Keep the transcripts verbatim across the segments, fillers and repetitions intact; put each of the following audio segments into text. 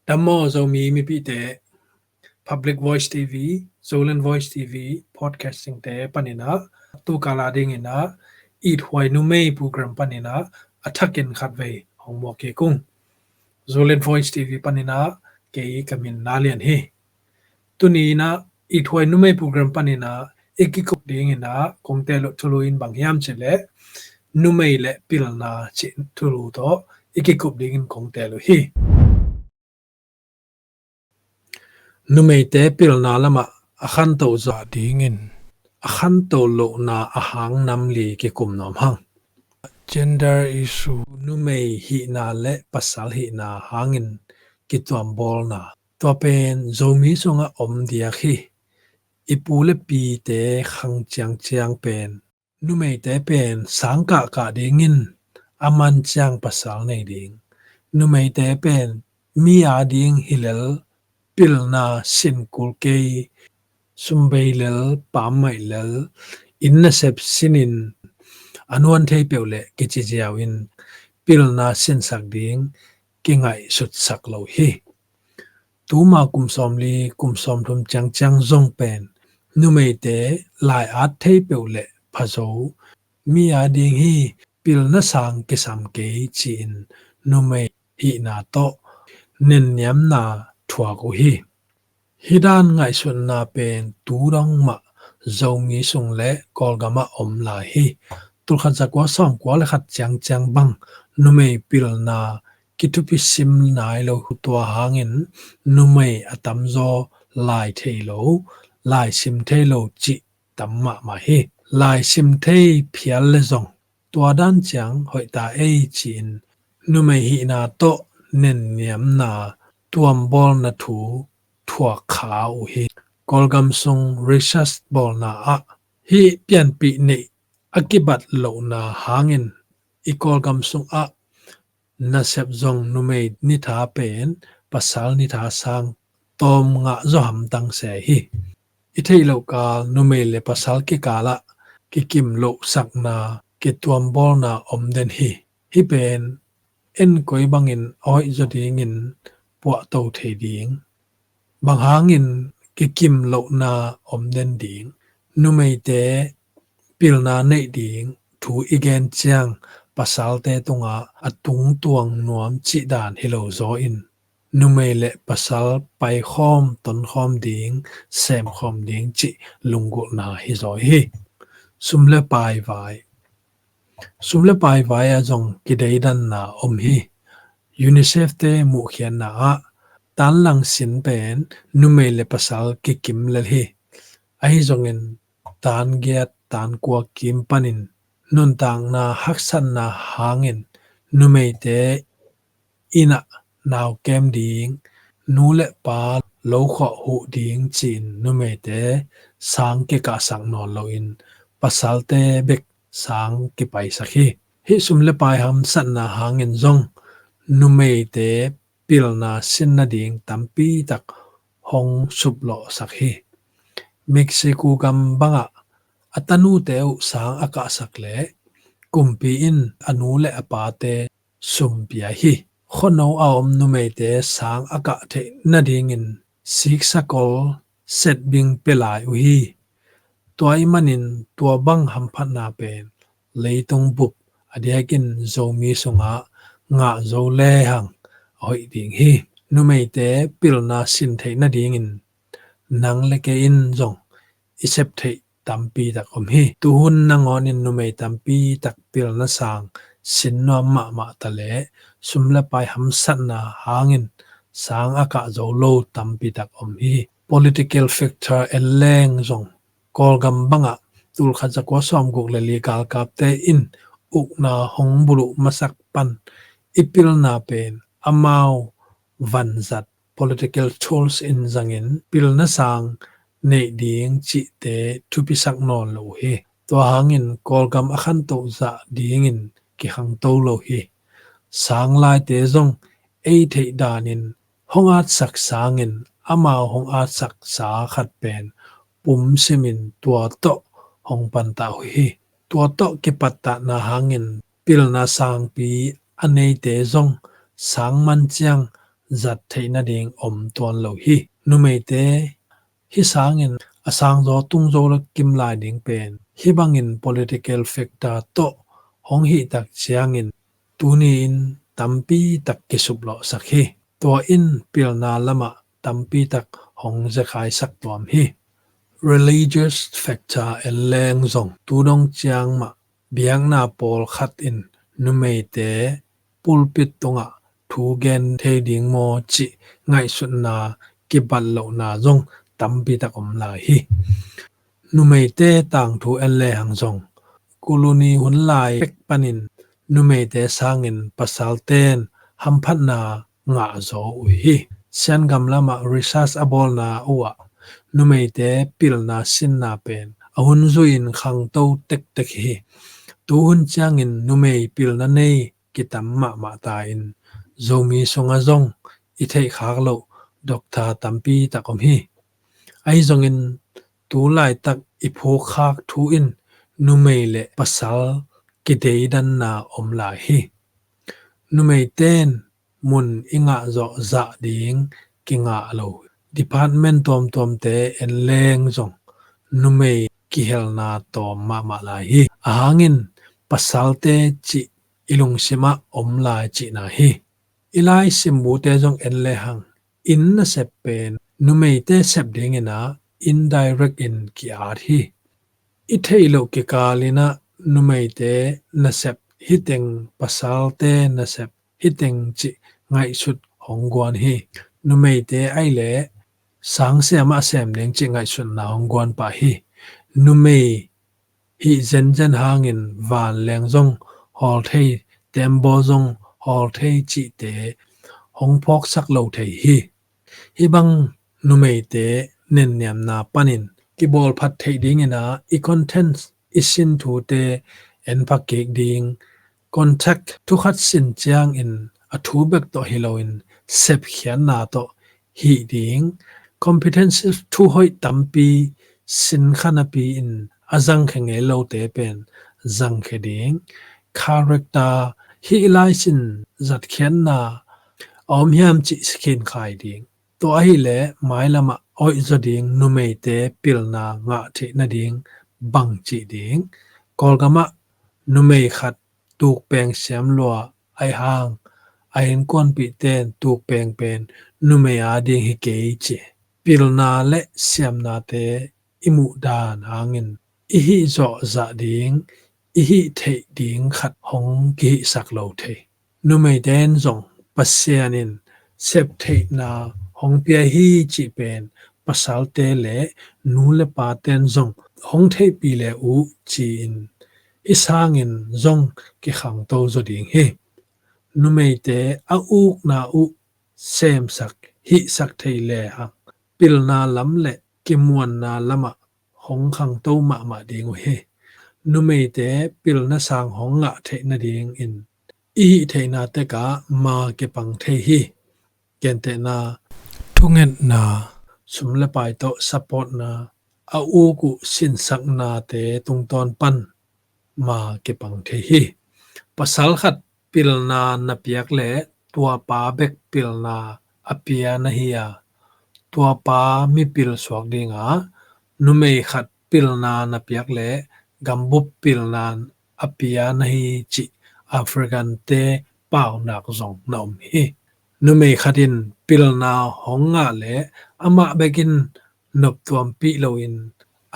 Dam maw Zomi mipite, Public Voice T V, Zoland Voice T V, podcasting te panin ah, tu kal a dingin ah, Ithuai Numei program panin ah, a thakin khatvei hong muak kik ung. Zoland Voice T V panin ah, kei ka min Na Lian hi. Tuni in ah, Ithuai Numei program panin ah, i kikup dingin ah, kong tel uh thulu in bang hiam cih leh, numei le pilna cih thulu tawh, i kikup dingin kong tel uh hi. Numeite pilna lamah a khanto zawh dingin a khanto lohna a hang nam li kikum nuam hang. Gender issue, numei hihna le pasal hihna hangin kituambawlna. Tua pen Zomi sungah om diak hi. I pu le pite khang ciangciang pen numeite pen sang kahkah dingin a man ciang pasal nei ding. Numeite pen mi a ding hi lel, pilna sin kul kei, sumbei lel, pammaih lel, inn nasep sinin a nuan thei peuh le kici ziau in pilna sinsak ding kingaihsutsak lo hi. Tuma kum sawmli, kum sawmthum ciangciang zong pen numeite lai-at thei peuh le phazo, mi a ding hi, pilna sang kisam kei ci-in numei hihna tawh nenniamna thuak uh hi. Hih dan ngaihsutna pen tu dong mah Zomi sung le Kawlgamah om lai hi. Tulkhat zakua sawmkua le khat ciangciang bang numei pilna kithupi sim nai lo, tua hangin numei a tamzaw lai thei lo, lai sim thei lo cih tam mahmah hi. Lai sim thei phial le zong tua dan ciang hoih ta ei ci-in numei hihna tawh nenniamna tuambawlna thu thuak kha uh hi. Kawlgam sung research bawlna ah hih pianpih neih a kibat lohna hangin i Kawlgam sungah nasep zong numei nitha pen pasal nitha sang tawm ngah zaw hamtang se hi. I theih loh kal numei le pasal kikalah kikim lohsakna, kituambawlna om den hi. Hih pen en koi bangin a hoih zaw dingin puahto thei ding, bang hangin kikim lohna om den ding, numeite pilna neih ding thu i gen ciang pasalte tungah a tungtuang nuam cih dan hi lo zaw in numei le pasal paikhawm, tonkhawm ding, semkhawm ding cih lunggulhna hi zaw hi. Sum le pai vai. Sum le pai vai ah zong kideidanna om hi. UNICEF te muhkhiatna ah tanlang sin pen numei le pasal kikim lel hi. Ahi zongin tan giat, tan kua kim panin nuntakna haksatna hangin numeite inn ah nau kem ding, nu le pa lo khuah huh ding ci-in numeite sang kikahsak nawn loin pasalte bek sang kipaisak hi. Hih sum le pai hamsatna hangin zong numeite pilna sin nading tampi tak hong suplawhsak hi. Mexico gam bangah a tanute uh sang a kahsak leh kumpi in a nu le a pate sum pia hi. Khuano a om numeite sang a kah theih nadingin siksakol setbing pia lai uh hi. Tua ahih manin tua bang hamphatna pen leitung bup a diakin Zomi sungah ngah zo lehang a hoih ding hi. Numeite pilna sin theih nadingin nang le kei in zong i sep theih tampi tak om hi. Tuhun nangawnin numei tampi tak pilna sang sin nuam mahmah ta leh sum le pai hamsatna hangin sang a kah zo lo tampi tak om hi. Political factor en leng zong Kawlgam bangah tulkhat zakua sawmguk le li galkapte in ukna hong buluh masak pan i pilna pen amau vanzat political tools in zangin pilna sang neih ding cihte thupisak nawn lo uh hi. Tua hangin Kawlgam a khantoh zah dingin kikhangto lo hi. Sang laite zong ei theih danin hong atsak sangin amau hong atsaksa khat pen pum simin tua tawh hong pantah uh hi. Tua tawh kipattahna hangin pilna sangpi a neite zong sang man ciang zat theih nading om tuan lo hi. Numeite hih sangin a sangzaw tungzaw le kimlai ding pen hih bangin political factor tawh hong hih tak ciangin tuni-in tampi tak kisuplawhsak hi. Tua in pilna lamah tampi tak hong zekhaisak tuam hi. Religious factor en leng zong tu dong ciang mah biakna pawlkhat in numeite pulpit tungah thu gen thei ding maw cih ngaihsutna kibat lohna zong tampi tak om lai hi. Numeite tangthu en lehang zong kuluni hun lai pek panin numeite sangin pasalten hamphatna ngah zaw uh hi. Siangam lamah research a bawlna uhah numeite pilna sinna pen a hun zui-in khangto tektek hi. Tuhun ciangin numei pilna nei kitam mahmah ta in Zomi sungah zong i theihkhak loh doctor tampi tak om hi. Ahi zongin tu laitak i phukkhak thu in numei le pasal kideidanna om lai hi. Numeiten mun i ngah zawh zah ding kingah lo. Department tuamtuamte en leng zong numei kihelna tawm mahmah lai hi. Ahangin pasalte cih i lungsimah om lai cihna hi. I lai simbute zong en lehang inn nasep pen numeite sep dingin ah indirect in ki-at hi. I theih loh kikal in ah numeite nasep hiteng, pasalte nasep hiteng cih ngaihsut hong guan hi. Numeite aileh sangsia mah sem ding cih ngaihsutna hong guan pah hi. Numei hih zenzen hangin vanleng zong hawl thei, tembaw zong hawl thei cihte hong phawksak lo thei hi. Hih bang numeite nenniamna panin kibawlphat theih dingin ah i content, i sin thute en pha kik ding. Contact thukhat sin ciangin a thu bek tawh hi loin sepkhiatna tawh hih ding. Competency thuhoih tampi sinkha napi-in a zangkhia ngei lote pen zangkhia ding. Character, hih lai sin zatkhiatna a om hiam cih sikhin khai ding. Tua ahileh mailamah oihzaw ding numeite pilna ngah theih nading bang cih ding. Kawlgamah numei khat tukpeng siam lua aihang a innkuanpihten tukpeng pen numei ading hi kei ci. Pilna le siamnate i muhdan hangin i hih zawhzah ding, i hih theih ding khat hong kihihsak lo thei. Numeite in zong Pasian in septheihna hong pia hi cih pen pasalte le nu le paten zong hong theihpih le uh ci-in i sangin zong kikhangto zaw ding hi. Numeite a ukna uh semsak hihsak theih lehang pilna lam le kimuanna lamah hong khangto mahmah ding uh hi. Numeite pilna sang hong ngah theih nadingin i hih theihna tekah ma kipang thei hi. Gentehna, thungetna, sum le pai tawh supportna, a uk uh sinsaknate tungtawn pan ma kipang thei hi. Pasal khat pilna na piak le tua pa bek pilna a pia na hi a, tua pa mipil suak dinga, numei khat pilna na piak le gambup pilna a pia na hi cih African-te paunak zong na om hi. Numei khat in pilna hong ngah le amah bekin noptuampih loin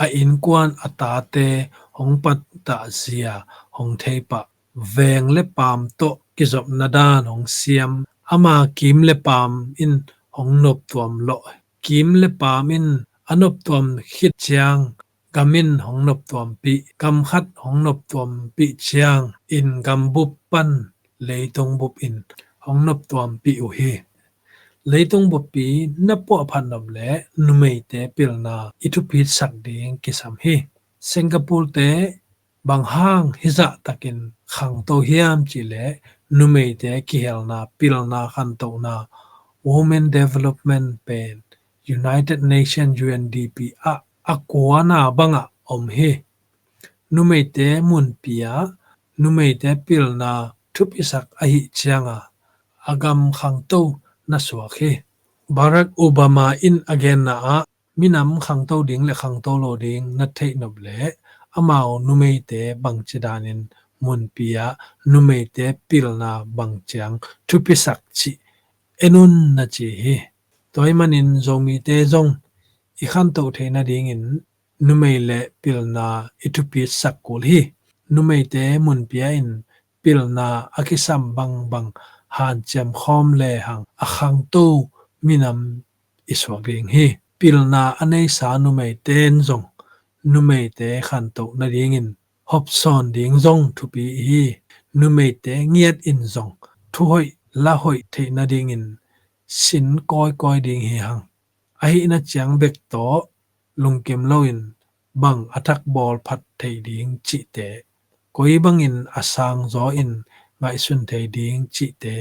a innkuan a tate hong pattah zia hong theipah, veng le paam tawh kizopna dan hong siam, ama kiim le paam in hong noptuam lawh. Kiim le paam in a noptuam khit ciang gam in hong noptuampih, gam khat hong noptuampih ciangin gambup pan leitung bup in hong noptuampih uh hi. Leitung buppi na puahphat nop le numeite pilna i thupitsak ding kisam hi. Singapore-te bang hang hizah takin khangto hiam cihleh numeite kihelna pilna khantohna Women Development pen United Nations, U N D P ah a kuana bangah om hi. Numeite munpi ah numeite pilna thupisak ahih cianga a gam khangto na suak hi. Barack Obama in a genna ah minam khangto ding le khangto lo ding na theih nop leh amau numeite bangci danin munpi ah numeite pilna bangciang thupisak cih en un na ci hi. Tua ahih manin Zomite zong i khantoh theih nadingin numei le pilna i thupisak kul hi. Numeite munpi ah in pilna a kisam bangbang hanciam khawm lehang a khangto minam i suak ding hi. Pilna a neisa numeite in zong numeite khantoh nadingin hopsawn ding zong thupi hi. Numeite ngiat in zong thuhoih lahoih theih nadingin sin kawikawi ding hi hang. Ahihna ciang bek tawh lungkim loin bang a thak bawl phat theih ding cihte, koi bangin a sangzaw in ngaihsun thei ding cihte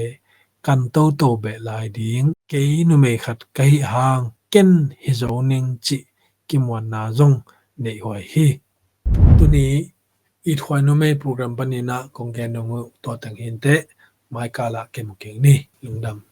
kan toto beh lai ding. Kei numei khat ka hih hang ken hi zo ning cih kimuanna zong neihhuai hi. Tuni Ithuai Numei program paninah kong gen dong uh tua teng hinteh. Maikal ah kimu kik ni. Lungdam.